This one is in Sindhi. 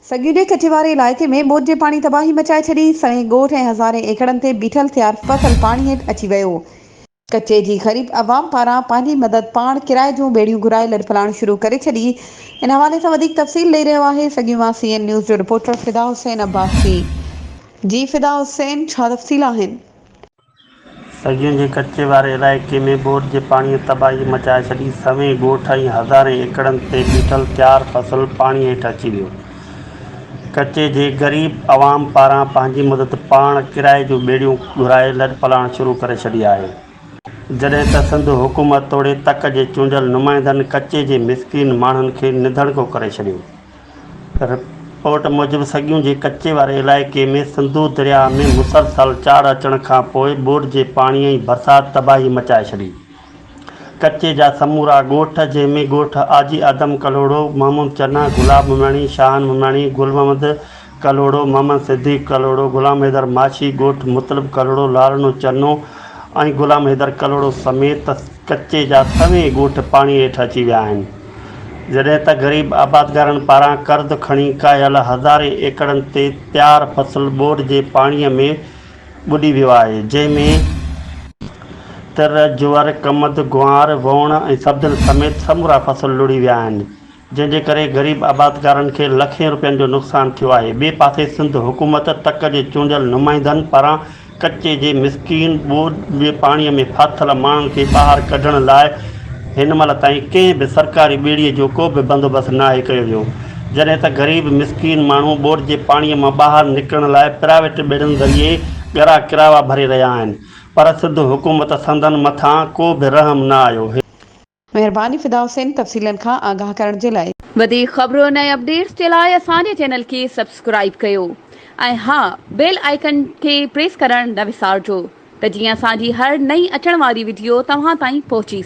سڳيون جي ڪچي واري علائقي ۾ ٻوڏ جي پاڻي تباهي مچائي ڇڏي، سوين ڳوٺ ۽ هزارين ايڪڙن تي بيٺل تيار فصل پاڻي هيٺ اچي ويو. ڪچي جي غريب عوام پاران پنهنجي مدد پاڻ ڪرائي جون ٻيڙيون گهرائي لڏپلاڻ شروع ڪري ڇڏي. ان حوالي سان وڌيڪ تفصيل ڏئي رهيو آهي سڳيون مان سي اين نيوز جو رپورٽر فدا حسين عباسي. جي فدا حسين ڇا تفصيل آهن؟ سڳيون جي ڪچي واري علائقي ۾ ٻوڏ جي پاڻيء تباهي مچائي ڇڏي، سوين ڳوٺ ۽ هزارين ايڪڙن تي بيٺل تيار فصل پاڻي هيٺ اچي ويو. ڪچي جي غريب عوام پاران پنهنجي مدد پاڻ ڪرائي جون ٻيڙيون گهرائي لڏپلاڻ شروع ڪري ڇڏي آهي. جڏهن ته سنڌ حڪومت توڙي تڪ جي چونڊيل نمائندن ڪچي جي مسڪين ماڻهن کي نڌڻڪو ڪري ڇڏيو. رپورٽ موجب سڳيون جي ڪچي واري علائقي ۾ سنڌو درياهه ۾ مسلسل چاڙهه اچڻ کانپوء ٻوڏ جي پاڻي ۽ برسات تباهي مچائي ڇڏي. ڪچي جا سمورا ڳوٺ جنهن ۾ ڳوٺ حاجي آدم ڪلهوڙو، محمود چنا، گلاب ممياڻي، شاهن ممياڻي، گل محمد ڪلهوڙو، محمد صديق ڪلهوڙو، غلام حيدر ماڇي، ڳوٺ مطلب ڪلهوڙو، لارنو چنو ۽ غلام حيدر ڪلهوڙو سميت ڪچي جا سوين ڳوٺ پاڻي هيٺ اچي ويا آهن. جڏهن ته غريب آبادگارن پاران قرض کڻي ڪاهيل هزارين ايڪڙن تي تيار فصل ٻوڏ جي پاڻي ۾ ٻڏي ويو آهي، جنهن ۾ تر، جوئر، ڪمند، گوار، ووڻ ۽ سبزين سميت سمورا فصل لڙهي ويا آهن، جنهن جي ڪري غريب آبادگارن کي لکين روپين جو نقصان ٿيو آهي، ٻئي پاسي سنڌ حڪومت تڪ جي چونڊيل نمائندن پاران ڪچي جي مسڪين ٻوڏ جي پاڻيء ۾ ڦاٿل ماڻهن کي ٻاهر ڪڍڻ لاء هن مهل تائين ڪنهن به سرڪاري ٻيڙيء جو ڪو به بندوبست ناهي ڪيو ويو. جڏهن ته غريب مسڪين ماڻهو ٻوڏ جي پاڻيء مان ٻاهر نڪرڻ لاء پرائيويٽ ٻيڙين ذريعي ڳرا ڪراوا ڀري رهيا آهن پر سنڌ حڪومت سندن مٿان ڪو به رحم نه آيو. مهرباني فدا حسين تفصيلن کان آگاهه ڪرڻ جي لاء. وڌيڪ خبرن ۽ اپڊيٽس جي لاء اسان جي چينل کي سبسڪرائيب ڪيو ۽ ها بيل آئيڪن کي پريس ڪرڻ نه وسارجو ته جيئن اسان جي هر نئين اچڻ واري وڊيو توهان تائين پهچي.